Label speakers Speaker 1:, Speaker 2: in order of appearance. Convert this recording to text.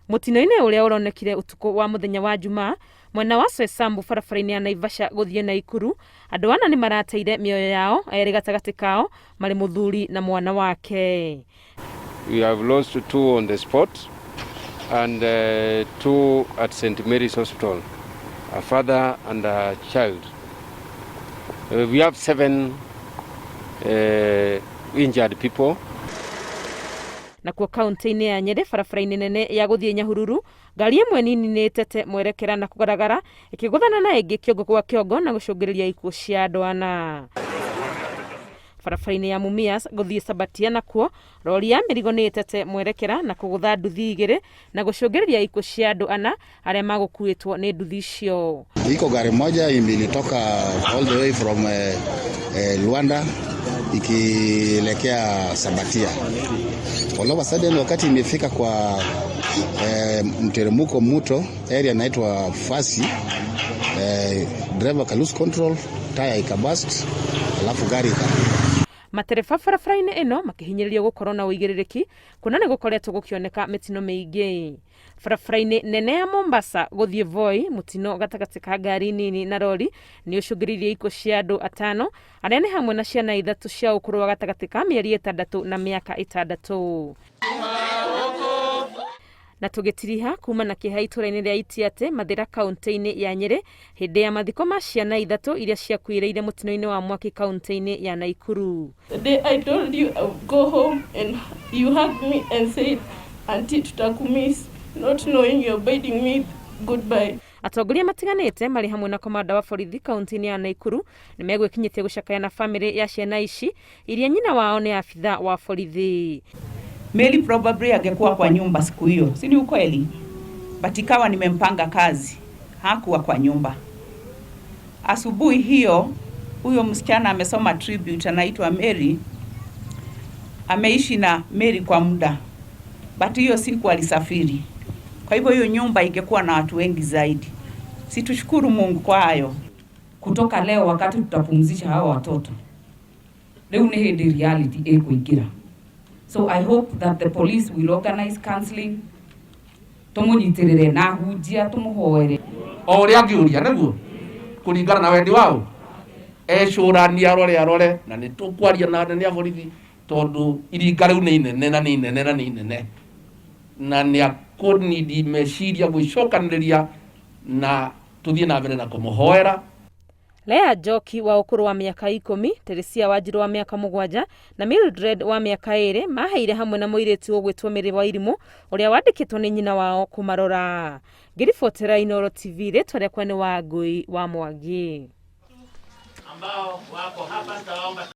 Speaker 1: Mũtino-inĩ ũrĩa ũronekire ũtukũ wa mũthenya wa Jumaa mwena wa Soysambu barabara-inĩ ya Naivasha gũthiĩ Naikuru, andũ ana nĩ marateire mĩoyo yao, erĩ gatagatĩ kao marĩ mũthuri na mwana wake.
Speaker 2: We have lost two on the spot and two at St. Mary's Hospital, a father and a child. We have seven injured people.
Speaker 1: Nakuo kaunti-inĩ ya Nyeri, barabara-inĩ nene ya gũthiĩ Nyahururu, ngari ĩmwe nini nĩ ĩtete mwerekera na kũgaragara ĩkĩgũthana na ĩngĩ kĩongo gwa kĩongo na gũcũngĩrĩria ikuũ cia andũ ana. Barabara-inĩ ya Mumias gũthiĩ Sabatia nakuo, rori ya mĩrigo nĩ ĩtete mwerekera na kũgũtha nduthi igĩrĩ na gũcũngĩrĩria ikuũ cia andũ ana arĩa magũkuĩtwo nĩ nduthi icio.
Speaker 3: Iko gari moja ilitoka all the way from Luanda ikielekea Sabatia. All of a sudden wakati imefika kwa mteremko mto area inaitwa Fasi, driver ka lose control, tire ikaburst, alafu gari ikaanguka.
Speaker 1: Matereba barabara-inĩ ĩno makĩhinyĩrĩrio gũkorwo na ũigĩrĩrĩki kuona nĩ gũkoretwo gũkĩoneka mĩtino mĩingĩ. Barabara-inĩ nene ya Mombasa gũthiĩ Voi, mũtino gatagatĩ ka ngari nini na rori nĩ ũcũngĩrĩirie ikuũ cia andũ atano arĩa nĩ hamwe na ciana ithatũ cia ũkũrũ wa gatagatĩ ka mĩeri 6 na mĩaka 6. Na tũgĩtiriha kuma na kĩeha itũra-inĩ rĩa Itiatĩ, Mathĩra, kaunti-inĩ ya Nyĩrĩ, hĩndĩ ya mathiko ma ciana ithatũ iria ciakuĩrĩire mũtino-inĩ wa mwaki kaunti-inĩ ya Naikuru.
Speaker 4: The day I told you I would go home and you hugged me and said, "Auntie, tutakumiss," not knowing you're bidding me goodbye.
Speaker 1: Atongoria matiganĩte marĩ hamwe na komanda wa borithi kaunti-inĩ ya Naikuru nĩ megwĩkinyĩtie gũcakaya na bamĩrĩ ya ciana ici iria nyina wao nĩ abitha wa borithi.
Speaker 5: Mary probably angekuwa kwa nyumba siku hiyo, si ni ukweli? But ikawa nimempanga kazi, hakuwa kwa nyumba. Asubuhi hiyo huyo msichana amesoma tribute, anaitwa Mary, ameishi na Mary kwa muda, but hiyo siku alisafiri. Kwa hivyo hiyo nyumba ingekuwa na watu wengi zaidi. Si tushukuru Mungu kwa hayo.
Speaker 6: Kutoka leo wakati tutapumzisha hawa watoto, riu nĩ hĩndĩ reality ĩkũingĩra. So I hope that the police will organize counseling, tũmũnyitĩrĩre na hunjia, tũmũhoere.
Speaker 7: O ũrĩa angĩũria nĩguo kũringana na wendi wao ecũrania, arore arore, na nĩ tũkwaria na anene a borithi tondũ iringa rĩu nĩ inene na nĩ inene na nĩ inene na nĩ akũnidi meciria gwĩcokanĩrĩria na tũthiĩ na mbere na kũmũhoera.
Speaker 1: Lea Njoki wa ũkũrũ wa mĩaka 10, Teresia Wanjiru wa mĩaka 7 na Mildred wa mĩaka 2 maheire hamwe na mũirĩtu ũgwĩtwo Mary Wairimũ ũrĩa wandĩkĩtwo nĩ nyina wao kũmarora. Ngĩribotera Inooro TV, rĩtwa rĩakwa nĩ Wangũi wa Mwangi.
Speaker 8: Ambao wako hapa nitawaomba.